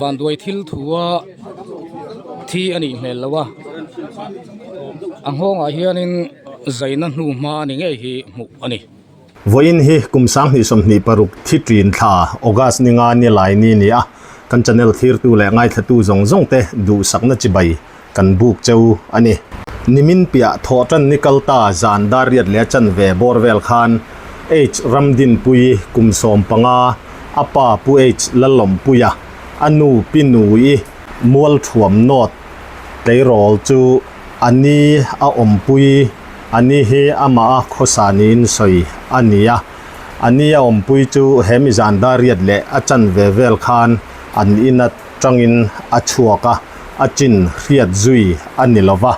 Vanduai thil thua thi a nih hmel lo a, a nghawngah hianin zaina hnu hma ni ngei hi hmuh a ni. Vawiin hi kum 2026 thi ṭin thla August ni nga ni lai ni ni a, kan channel thlirtu leh ngaithlatu zawng zawng te duhsakna chibai kan buk cheu a ni. Nimin piah thawh ṭan ni kal ta zan dar riat leh a chanve bawr vel khan H Ramdinpuii kum 15 a pa Pu H Lalawmpuia a nu Pi Nui Mualṭhuam North tleirawl chu a ni a awmpui a ni hi amah a khawsa niin sawi a ni a. A ni a awmpui chu he mi zan dar riat leh a chanve vel khan an ina tangin a chhuak a, a chin hriat zui a ni lo va.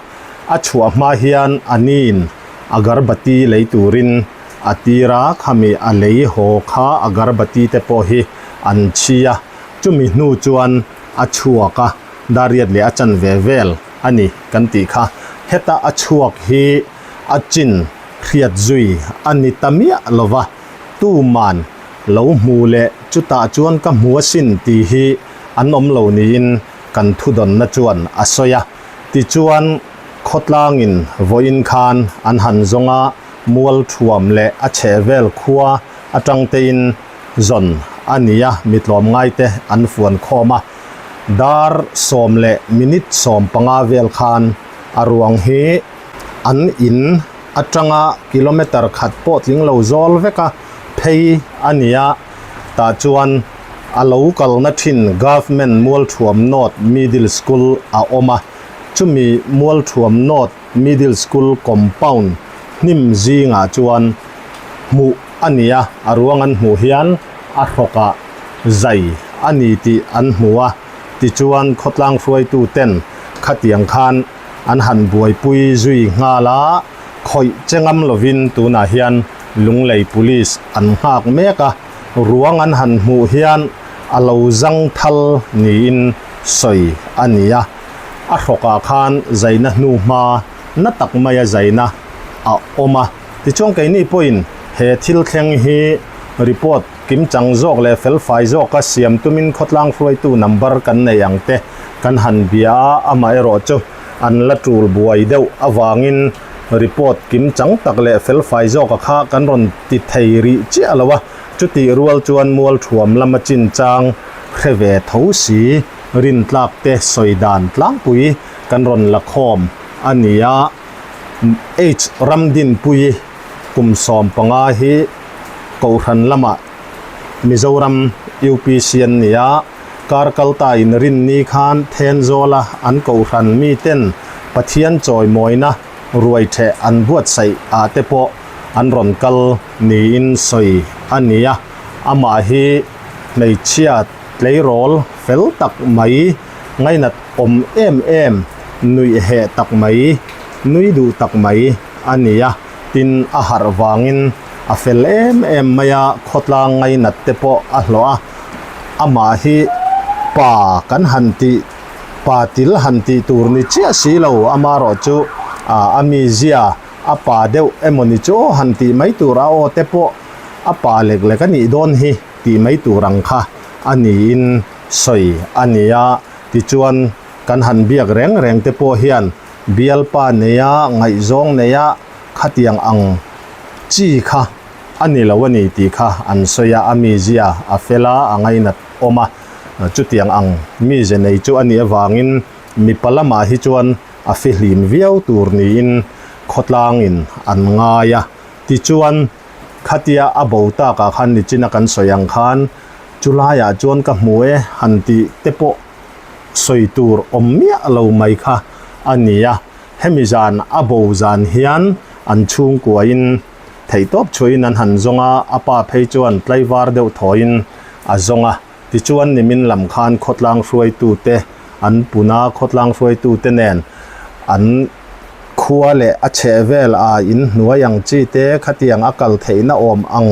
A chhuah hma hian a niin agarbati lei turin a tir a, khami a lei haw kha agarbati te pawh hi an chhi a, chumi hnu chuan a chhuak a, dar riat leh a chanve vel a ni kan tih kha. Heta a chhuak hi a chin hriat zui a ni ta miah lo va, tuman lo hmu leh chutah chuan ka hmu asin tih hi an awm lo niin kan thudawnna chuan a sawi a. Tichuan, khawtlangin vawiin khan an han zawng a, mual thuam leh a chhehvel khua atang tein zawn a ni a, mi tlawmngaite an fuan khawm a. Dar sawm leh minute 15 vel khan a ruang hi an in atanga kilometre khat pawh tling lo zawl vek a phei a ni a, tah chuan a lo kalna thin Government Mualthuam North Middle School a awm a, chumi Mualthuam North Middle School compound hnim zingah chuan hmuh a ni a, a ruang an hmuh hian a hrawkah zai a ni tih an hmu a, tichuan khawtlang hruaitu ten khatiang khan an han buaipui zui nghal a, khawih che ngam lovin tunah hian Lunglei Police an nghak mek a, ruang an han hmuh hian a lo zang thal niin sawi a ni a, a hrawkah khan zaina hnu hma na tak maia zaina a awm a. Tichuan keini pawhin he thil thleng hi report kimchang zawk leh felfai zawka siam tumin khawtlang hruaitu number kan nei ang te kan han bia a, amaherawh chu an la tul buai deuh avangin report kimchang tak leh felfai zawka kha kan rawn ti thei rih chiah lo a, chutih rual chuan mualthuam lama chinchang hre ve tho si rintlak te sawi dan tlangpui kan rawn la khawm a ni a. H Ramdinpuii kum 15 hi Kohhran lamah Mizoram UPC an ni a, kar kalta inrinni khan Thenzawla an Kohhran miten Pathian chawimawina ruaitheh an buatsaih ah te pawh an rawn kal niin sawi a ni a, amah hi hmeichhia tleirawl fel tak mai ngainat awm em em, nuih heh tak mai, nui duh tak mai a ni a, tin a harh vangin a fel em em mai a, khawtlang ngainat te pawh a hlawh a, amah hi pa kan han tih, pa til han tih tur ni chiah si lo, amaherawh chu a mizia a pa deuh emaw ni chu aw han tih mai tur a aw te pawh a pa lek lek a nih dawn hi tih mai tur ang kha a niin sawi a ni a, tichuan kan han biak reng reng te pawh hian bialpa neia ngaihzawng neia khatiang ang chi kha a ni lo a ni tih kha an sawi a, a mizia a fel a, a ngainat awm a, chutiang ang mize nei chu a nih avangin mipa lamah hi chuan a fihlim viau tur niin khawtlangin an ngai a, tichuan khatia a bo takah khan nichina kan sawi ang khan Chu laiah chuan ka hmu e han tih te pawh sawi tur awm miah lo mai kha a ni a, hemi zan a bo zan hian an chhungkuain theihtawp chhuahin an han zawng a, a pa phei chuan tlaivar deuh thawiin a zawng a, tichuan nimin lam khan khawtlang hruaitute an pun a, khawtlang hruaitute nen an. Khua leh a chhehvel a in hnuai ang chi te khatiang a kal theihna awm ang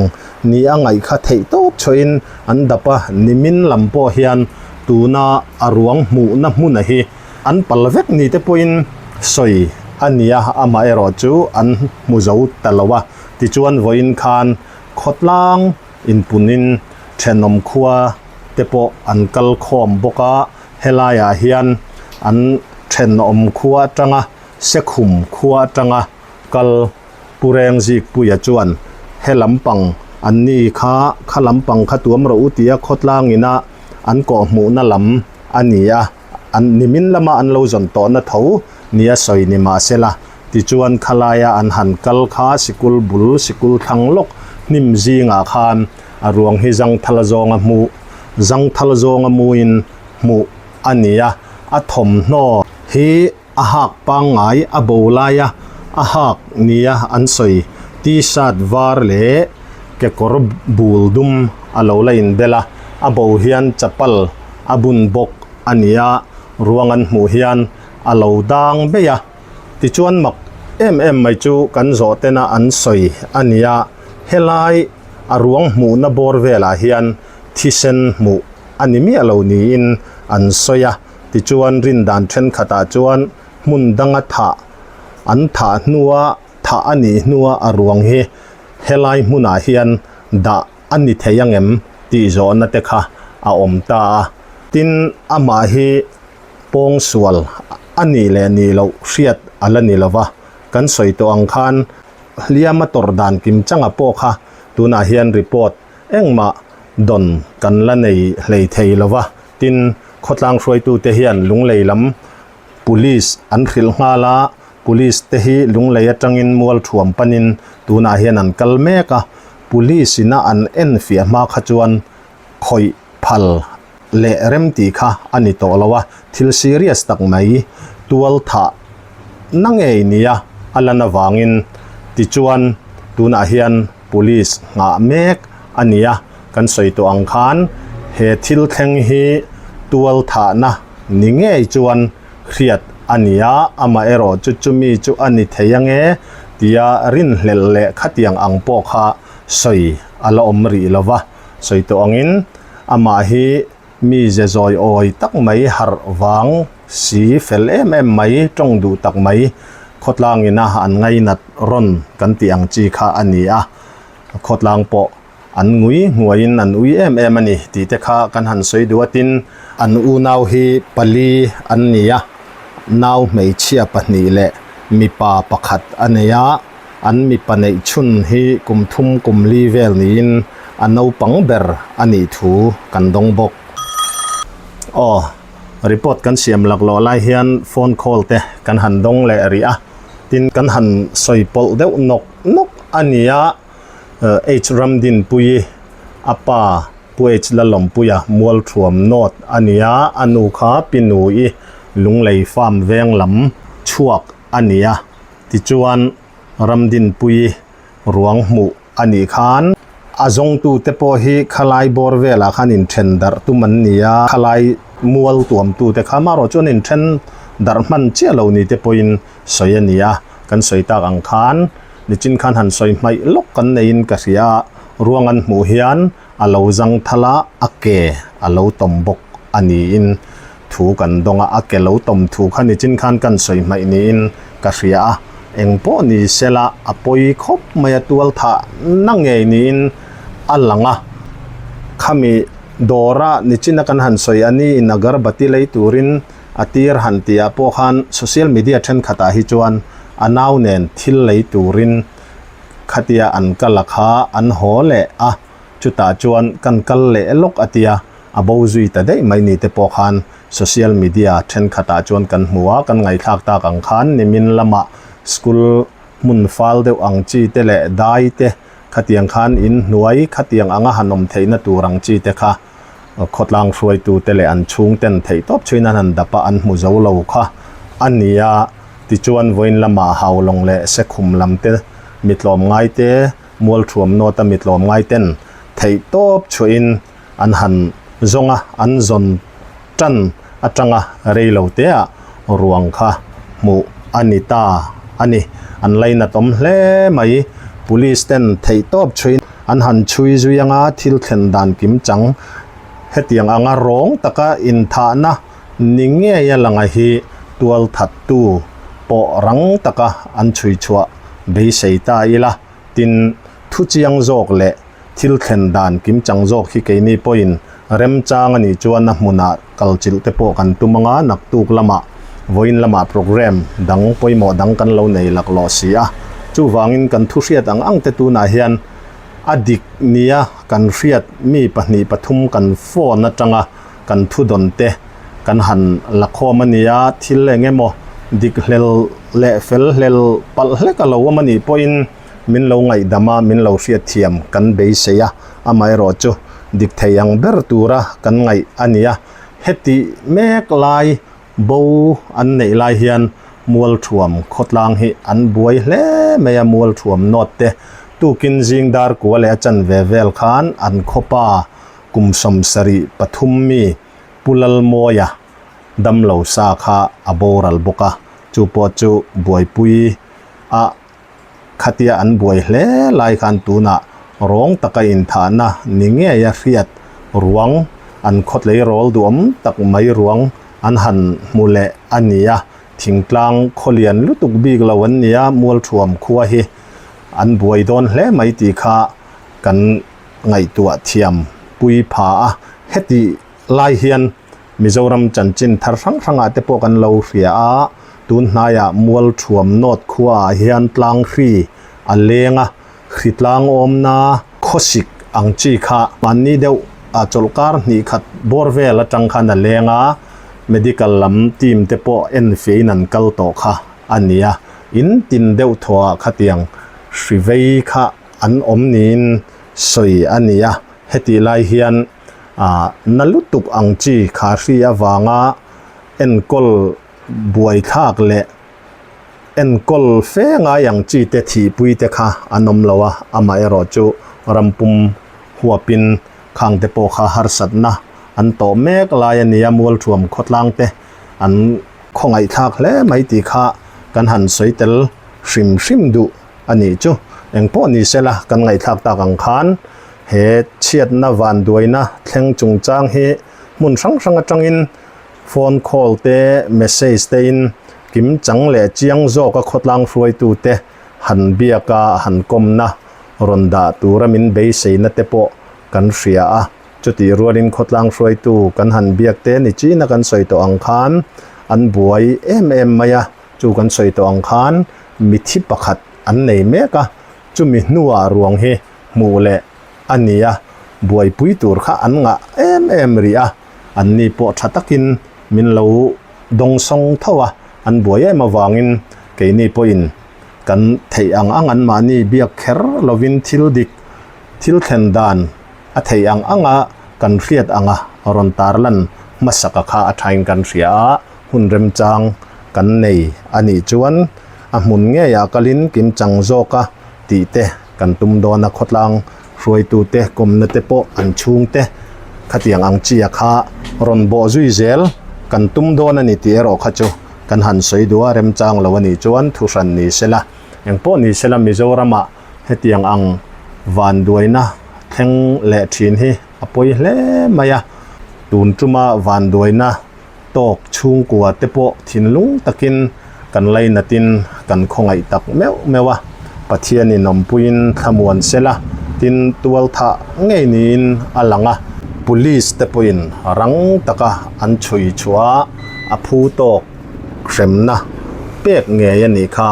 ni a ngaih kha theih tawp chhuahin an dap a, nimin lam pawh hian tuna a ruang hmuhna hmuna hi an pal vek ni te pawhin sawi a ni a, amaherawh chu an hmu zo ta lo a, tichuan vawiin khan khawtlang inpunin thenawm khua. te pawh an kal khawm bawk a, helaiah hian an thenawm khua atanga Sekhum khua atanga kal Pu Rengzikpuia chuan he lampang an ni kha kha lampang kha tuam rawh u tia khawtlang ina an kawhhmuhna lam a ni a, an nimin lama an lo zawn tawhna tho nia sawi ni mahsela tichuan khalaia an han kal kha sikul bul sikul thlang lawk hnim zingah khan a ruang hi zangthal zawnga hmuh zangthal zawnga muin hmuh a ni a, a thawmhnaw hi a hak pangngai a bo laia a hak nia an sawi t-shirt var leh kekawr bul dum a lo la inbel a, a bo hian chapal a bun bawk a ni a, ruang an hmuh hian a lo dang daih a, tichuan mak em em mai chu kan zawh tena an sawi a ni a, helai a ruang hmuhna bawr velah hian thisen hmuh a ni miah lo niin an sawi a. Tichuan rindan thenkhatah chuan hmun danga thah an thah hnua thah a nih hnua a ruang hi helai hmunah hian dah a ni thei angem tih zawhna te kha a awm ta a. Tin, amah hi pawngsual a nih leh nih loh hriat a la ni lova, kan sawi tawh ang khan hliam a tawrh dan kim changa pawh kha tunah hian report engmah dawn kan la nei hlei thei lova. Tin, khawtlang hruaitute hian Lunglei lam Police an hrilh nghal a, Police te hi Lunglei atangin mual thuam panin tunah hian an kal mek a, Police ina an en fiah hma kha chuan khawih phal leh rem tih kha a ni tawh lo a, thil serious tak mai tual thah na ngei nia a lan avangin tichuan tunah hian Police nghah mek a ni a, kan sawi tawh ang khan he thil thleng hi tual thahna ni ngei chuan hriat a ni a, amaherawh chu chumi chu a ni thei ange tia rinhlelh leh khatiang ang pawh kha sawi a la awm rih lo va, sawi tawh angin amah hi mi ze zawi awi tak mai harh vang si fel em em mai tawng duh tak mai khawtlang ina an ngainat rawn kan tih ang chi kha a ni a, khawtlang pawh An ngui hnuaiin an ui em em a ni tih te kha kan han sawi duh a, tin an unau hi pali an ni a, nau hmeichhia pahnih leh mipa pakhat a nei a, an mipa neih chhun hi kum thum kum li vel niin a naupang ber a nih thu kan dawng bawk. Aw, report kan siam laklawh lai hian phone call te kan han dawng leh rih a, tin kan han sawi pawlh deuh nawk nawk a ni a. H Ramdinpuii a pa Pu H Lalawmpuia Mualthuam North a ni a, a nu kha Pi Nui Lunglei Farm veng lam chhuak a ni a, tichuan Ramdinpuii ruang hmuh a nih khan a zawngtute pawh hi khalai bawr velah khan inthen darh tum an ni a, khalai mual tuamtute kha amaherawh chuan inthen darh hman chiah lo ni te pawhin sawi a ni a, kan sawi tak ang khan nichin khan han sawi hmaih lawk kan neiin ka hria a, ruang an hmuh hian a lo zang thal a, a ke a lo tawm bawk a niin thu kan dawng a, a ke lo tawm thu kha nichin khan kan sawi hmaih niin ka hria a, eng pawh ni sela a pawi khawp mai a tual thah na ngei niin a lang a, khami dawra nichina kan han sawi a ni in agarbati lei turin A tir han tih ah pawh khan social media thenkhatah hi chuan a nau nen thil lei turin khatia an kal a kha an haw leh a, chutah chuan kan kal leh lawk a tia a bo zui ta daih mai ni te pawh khan social media thenkhatah chuan kan hmu a, kan ngaihthlak tak ang khan nimin lamah school hmun fal deuh ang chi te leh dai te khatiang khan in hnuai khatiang anga han awm theihna tur ang chi te kha Khawtlang hruaitute leh an chhungten theihtawp chhuin an han dap a, an hmu zo lo kha a ni a. Tichuan, vawiin lamah Haulawng leh Sekhum lam te mi tlawmngai te, Mualthuam Nawta mi tlawmngai ten theihtawp chhuahin an han zawng a, an zawn tan atanga rei lo teah ruang kha hmuh a ni ta a ni. An lainat awm hle mai. Police ten theihtawp chhuahin An han chhui zui anga thil thlen dan kim chang hetiang anga rawng taka inthahna ni ngei a langa hi tual thattu pawh rang taka an chhui chhuah beisei ta ila tin thu chiang zawk leh thil thlen dan kim chang zawk hi keini pawhin Remchang a nih chuan a hmunah kal chilh te pawh kan tum anga naktuk lamah vawiin lamah programme dang pawimawh dang kan lo nei laklawh si a. Chuvangin kan thuhriat ang ang te tunah hian a dik nia kan hriat mi pahnih pathum kan phone atanga kan thudawn te kan han la khawm a nia, thil eng emaw dik hlel leh fel hlel palh hlek a lo awm a nih pawhin min lo ngaihdam a, min lo hriatthiam kan beisei a, amaherawh chu dik thei ang ber tura kan ngaih a nia. Heti mek lai bo an neih lai hian Mualthuam khawtlang hi an buai hle mai a, Mualthuam nawt te tukin zing dar kua leh a chanve vel khan an khawpa kum 73 mi Pu Lalmawia damlo sa kha a boral bawk a, chu pawh chu buaipui a khatia an buai hle lai khan tunah rawng taka inthahna ni ngei a hriat ruang an khawtlei rawl duhawm tak mai ruang an han hmu leh a ni a, thingtlang khawlian lutuk bik lo an ni a, Mualthuam khua hi an buai dawn hle mai tih kha kan ngaihtuah thiam pui pha a, heti lai hian Mizoram chanchin thar hrang hrangah te pawh kan lo hria a, tun hnaiah Mualthuam North khuaah hian tlang hri a leng a, hri tlang awmna khawsik ang chi kha hmanni deuh a chawlhkar hnih khat bawr vel atang khan a leng a, medical lam team te pawh enfiahin an kal tawh kha a ni a, in tin deuh thawhah khatiang hri vei kha an awm niin sawi a ni a, hetih lai hian ah na lutuk ang chi kha hri avanga enkawl buaithlak leh enkawl fe ngai ang chi te thihpui te kha an awm lo a, amaherawh chu rampum huapin khang te pawh kha harsatna an tawh mek lai a nia Mualthuam khawtlang te an khawngaihthlak hle mai tih kha kan han sawi tel hrim hrim duh. A nih chu, engpawh ni sela kan ngaihthlak tak ang khan he chhiatna vanduaina thleng chungchang hi hmun hrang hrang atangin phone call te, message te in kim chang leh chiang zawka khawtlang hruaitute han biaka han kawmna rawn dah tura min beiseina te pawh kan hria a. Chutih rualin khawtlang hruaitu kan han biak te ni china kan sawi tawh ang khan an buai em em mai a. Chu kan sawi tawh ang khan mithi pakhat an nei mek a, chumi hnuah ruang hi hmuh leh a ni a, buaipui tur kha an ngah em em rih a, anni pawh tha takin min lo dawngsawng tho a, an buai em avangin keini pawhin kan theih ang ang anmahni biak kher lovin thil dik thil thlen dan a theih ang anga kan hriat anga rawn tarlan hmasaka kha a thain kan hria a. Hun remchang kan nei a nih chuan a hmun ngeiah kalin kim chang zawka tih te kan tum dawn a, khawtlang hruaitute kawmna te pawh an chhungte khatiang ang chia kha rawn bawh zui zel kan tum dawn a ni tih erawh kha chu kan han sawi duh a, remchang lo a nih chuan thu hran ni sela engpawh ni sela Mizoramah hetiang ang vanduaina thleng leh thin hi a pawi hle mai a, tun tuma vanduaina tawk chhungkua te pawh thinlung takin kan lainatin kan khawngaih tak meuh meuh a, Pathianin awmpuiin thlamuan sela tin tualthah ngei niin a lang a. Police te pawhin rang taka an chhui chhuah a phu tawk hremna pek ngei a nih kha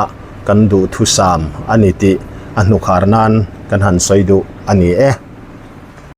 kan duhthusam a ni tih a hnukhar nan kan han sawi duh a ni e.